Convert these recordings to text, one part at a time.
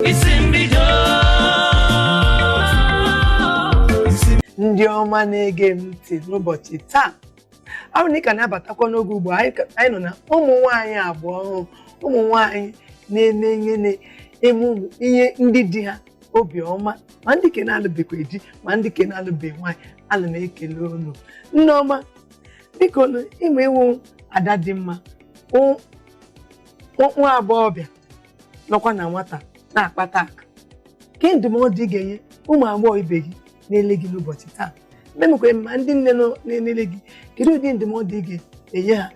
Isi mbido. Ndị ọma na-ege m ntị n'ụbọchị taa, ọ bụ na ị ka na-abatakwa n'oge ugbu a, anyị nọ na ụmụ nwaanyị abụọ ọhụụ, ụmụ nwaanyị na-eme ihe, na-eme ụmụ ihe ndị di ha obiọma, ma ndị ke na-alụbekwa di, ma ndị ke na-alụbeghị nwaanyị. Ana m ekele unu. Nneọma, biko nụ, ịma ịwụ ada dị mma, nwa agbọghọbịa nọkwa na nwata na-akpata akụ. Ke ndụmọdụ ị ga-enye ụmụ agbọghọ ibe gị na-ele gị n'ụbọchị taa, memekwa ma ndị nne nọ na-elele gị? Kedu ụdị ndụmọdụ ị ga-enye ha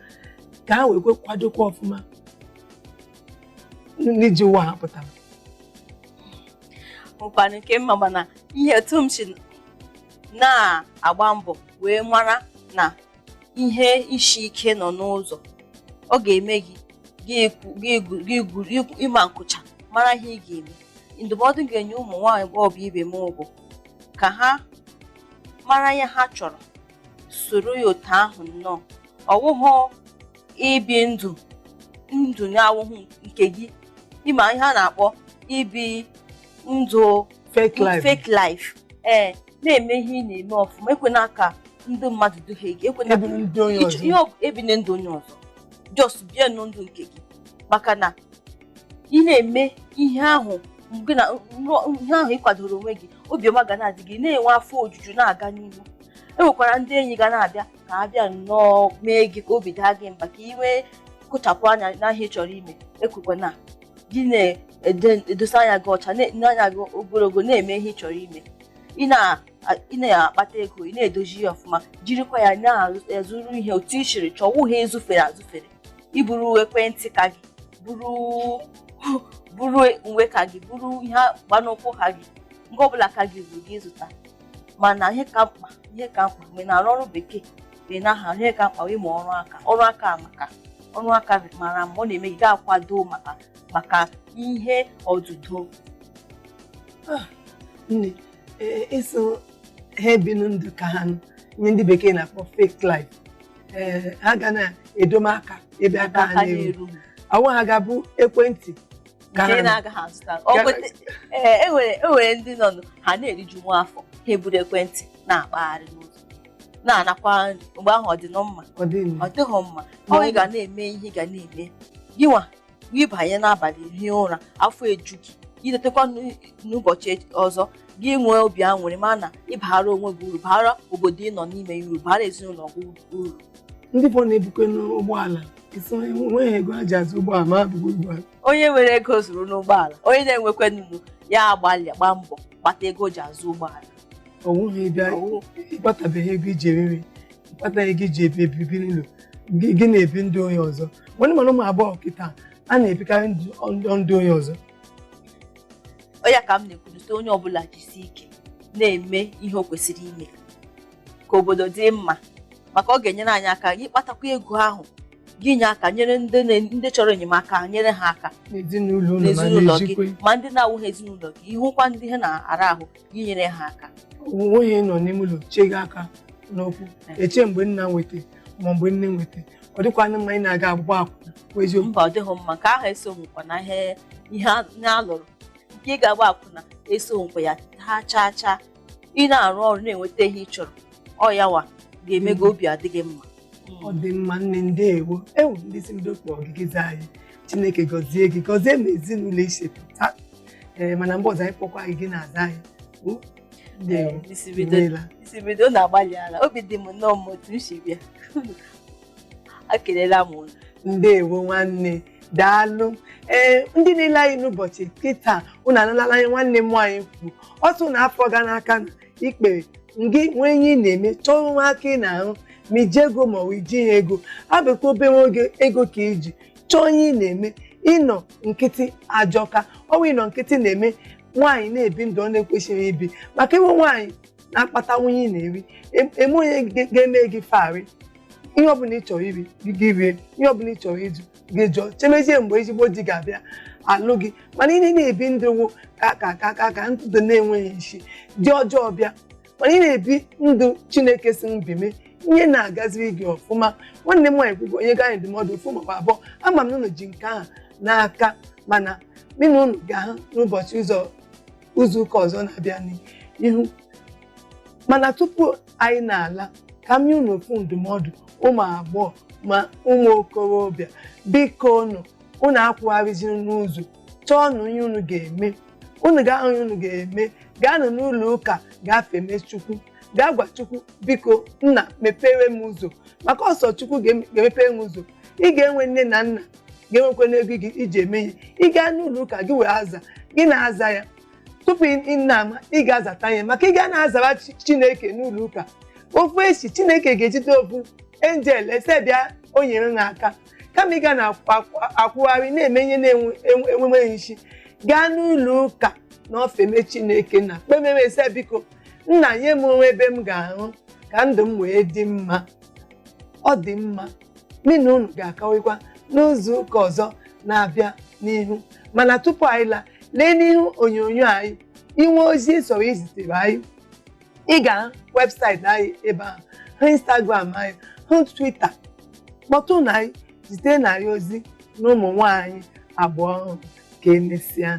ka ha wee kwe kwadokwa ọfụma n'iji ụwa ha pụtara? Nkwanụ nke mma, mana ihe otu m si na-agba mbọ wee mara na ihe isi ike nọ n'ụzọ, ọ ga-eme gị gị ịma nkụcha mara ihe ị ga-eme. Ndụmọdụ m ga-enye ụmụ nwaanyị agbọghọbịa ibe m bụ ka ha mara ihe ha chọrọ, soro ya otu ahụ nnọọ. Ọwụghọ ibi ndụ ndụ na-awụghị nke gị, ịma ihe a na-akpọ ibi ndụ fake life. Fake life. Ee, na-eme ihe ị na-eme ọfụma. Ekwena ka ndị mmadụ duhie gị, ekwena ebiri ndị onye ọzọ. Ihe ebine ndụ onye ọzọ, just bie ndụ nke gị, maka na ị na-eme ihe ahụ gị na ihe ahụ ị kwadoro onwe gị, obiọma ga na-adị gị, na-enwe afọ ojuju, na-aga n'ihu. E nwekwara ndị enyi ga na-abịa ka ha bịa nnọọ mee gị ka obi daa gị mba, ka ị nwee kụchapụ anya n'ahịa ị chọrọ ime. Ekwekwana gị na-edosa anya gị ọcha, n'anya gị ogologo, na-eme ihe ị chọrọ ime. Ị na-akpata ego, ị na-edozi ya ọfụma, jirikwa ya na-azụrụ ihe otu ị siri chọọ. Wụ ha ezufere azụfere, iburu ekwentị ka gị buru, buru uwe ka gị buru, ihe gbanụkwụ ka gị, nke ọbụla ka gị ruru gị zụta. Mana ihe ka mkpa, ihe ka mkpa, mgbe ị na-arụ ọrụ bekee, mgbe ị na-aha, ihe ka mkpa ịmụ ọrụ aka. Ọrụ aka maka ọrụ aka mara mma, ọ na-eme gị ga-akwado maka ihe ọdụdụ. Nne, ee, ịsụ ha ebinu ndụ ka ha nụ, ihe ndị bekee na-akpọ fake life, ee, ha ga na-edome aka ebe aka ha aka na-eru, na-eru. Awụ ha ga-abụ ekwentị ka nke ha na-agaghị azụta. Ọ ee, enwere ndị nọ ha na-eriju nwa afọ, ha eburu ekwentị na-akpagharị n'ụzọ, na-anakwa nri. Mgbe ahụ ọ dị nọ mma? Ọ dị mma. Ọ dịghị mma. Ọ ị ga na-eme ihe ị ga na-eme gị nwa gị banye n'abalị, hie ụra, afọ eju gị, itetekwa n'ụbọchị ọzọ, gị nwee obi aṅụrị, ma na ịbara onwe gị uru, bara obodo ị nọ n'ime ya uru, bara ezinụlọ gị uru. Ndị fọ na-ebukwe n'ụgbọala isi, enweghị ego ha ji azụ ụgbọala, ma ha bụkwa ụgbọala. Onye nwere ego zụrụ n'ụgbọala, onye na-enwekwa nnụnụ ya agbalị gba mbọ kpata ego ji azụ ụgbọala. Onweghị bịa ịkpatabeghị ego iji eri nri, ịkpata ego iji ebi ebibi n'ụlọ gị, gị na-ebi ndụ onye ọzọ. Nwanne, mana ụmụ agbọghọ kịta a na-ebikarị ndụ ndụ onye ọzọ. Onye ka m na-ekwurịta, onye ọbụla jisi ike na-eme ihe o kwesịrị ime ka obodo dị mma, maka ọ ga-enyere anyị aka ịkpatakwa ego ahụ gị nye aka nyere ndị chọrọ enyemaka, nyere ha aka n'ezinụlọ unu, ma n'ezinụlọ gị, na-ejikwa ma ndị na-awụghị ezinụlọ gị, ịhụkwa ndị ihe na-ara ahụ, gị nyere ha aka. Onweghị nọ n'ime ụlọ chee aka n'okwu eche mgbe nna nweta ma mgbe nne nweta. Ọ dịkwana mma ị na-aga agbụgbọ akwụna bụ eziokwu. Mba, ọ dịghị mma. Nke ahụ esoghịkwa na ihe a lụrụ nke ị ga-agba akwụna esoghịkwa ya ha chaa chaa. Ị na-arụ ọrụ na-enweta ihe ị chọrọ, ọ ya wa ga-eme gị obi adịghị mma. Ọ dị mma, nne, ndeewo. Ewu ndị si mbido kpọọ gị gị anyị, Chineke gọzie gị, gọzie ma ezinụlọ isepụta. Ee, mana mgbe ọzọ anyị kpọkwa gị, gị na-aza anyị. O, ndeewo. Ee, isi bido. Imeela. Isi bido na-agbalị ala, obi dị m nnọọ mma otu m si bịa. Ekelela m unu. Ndeewo nwanne, daalụ. Ee, ndị niile anyị n'ụbọchị kịta, unu anụlala anyị. Nwanne m nwaanyị kwuru ọtụ na afọ ga n'aka na ikpere ngị nwee ihe ị na-eme, chọọ nwa aka ị na-arụ, ma iji ego ma ọ bụ iji ha ego abụkwa obere oge ego ka iji chọọ ihe ị na-eme. Ịnọ nkịtị ajọka. Ọnwa ịnọ nkịtị na-eme nwaanyị na-ebi ndụ ọ na-ekwesịghị ibi, maka ịnwe nwaanyị na-akpata nwunye ị na-eri eme onye ga-eme gị farị ihe ọbụla ị chọrọ iri gị rie, ihe ọbụla ị chọrọ ịjụ gị jụọ, chemezie mgbe ezigbo di ga-abịa alụ gị. Mana ị na-ebi ndụ wụ ka ndụ na-enweghị isi dị ọjọọ bịa, mana ị na-ebi ndụ Chineke si m bime, ihe na-agaziri gị ọfụma. Nwanne m nwaanyị kwugo onye ga anyị ndụmọdụ ofu maọbụ abụọ. Ama m na unu ji nke ahụ n'aka, mana Mụ na unu ga-ahụ n'ụbọchị ụzọ ụzọ ụka ọzọ na-abịa n'ihu. Mana tupu anyị na-ala, ka m nye unu ofu ndụmọdụ, ụmụ agbọghọ ma ụmụ okorobịa. Biko unu, unu akwụgharịziri n'ụzọ, chọọnụ ihe unu ga-eme. Unu ga-ahụ ihe unu ga-eme. Gaanụ n'ụlọ ụka, gafee Chukwu, gaa gwa Chukwu, biko nna, mepere m ụzọ, maka ọsọ Chukwu ga-emepere m ụzọ. Ị ga-enwe nne na nna ga-enwekwa n'ego gị iji eme ihe. Ị gaa n'ụlọ ụka gị wee aza gị na-aza ya tupu ị na-ama ị ga-azata ya, maka ị ga na-azara Chineke n'ụlọ ụka ofu echi, Chineke ga-ejide ofu angel ese bịa o nyere ha aka, kama ị ga na-akwụgharị na-eme ihe na-enweghị isi. Gaa n'ụlọ ụka na ofeme Chineke na kpememe ese, biko nna, nye m onwe ebe m ga-ahụ ka ndụ m wee dị mma. Ọ dị mma. Mụ na unu ga-akọwakwa n'izu ụka ọzọ na-abịa n'ihu. Mana tupu anyị laa, lee n'ihu onyonyo anyị inwe ozi sọrọ izitere anyị. Ị ga webụsaịtị anyị ebe ahụ, hụ Instagram anyị, hụ Twitter, kpọtụ na anyị, zite na anyị ozi na ụmụ nwanyị abụọ ọhụrụ. Ka emesịa.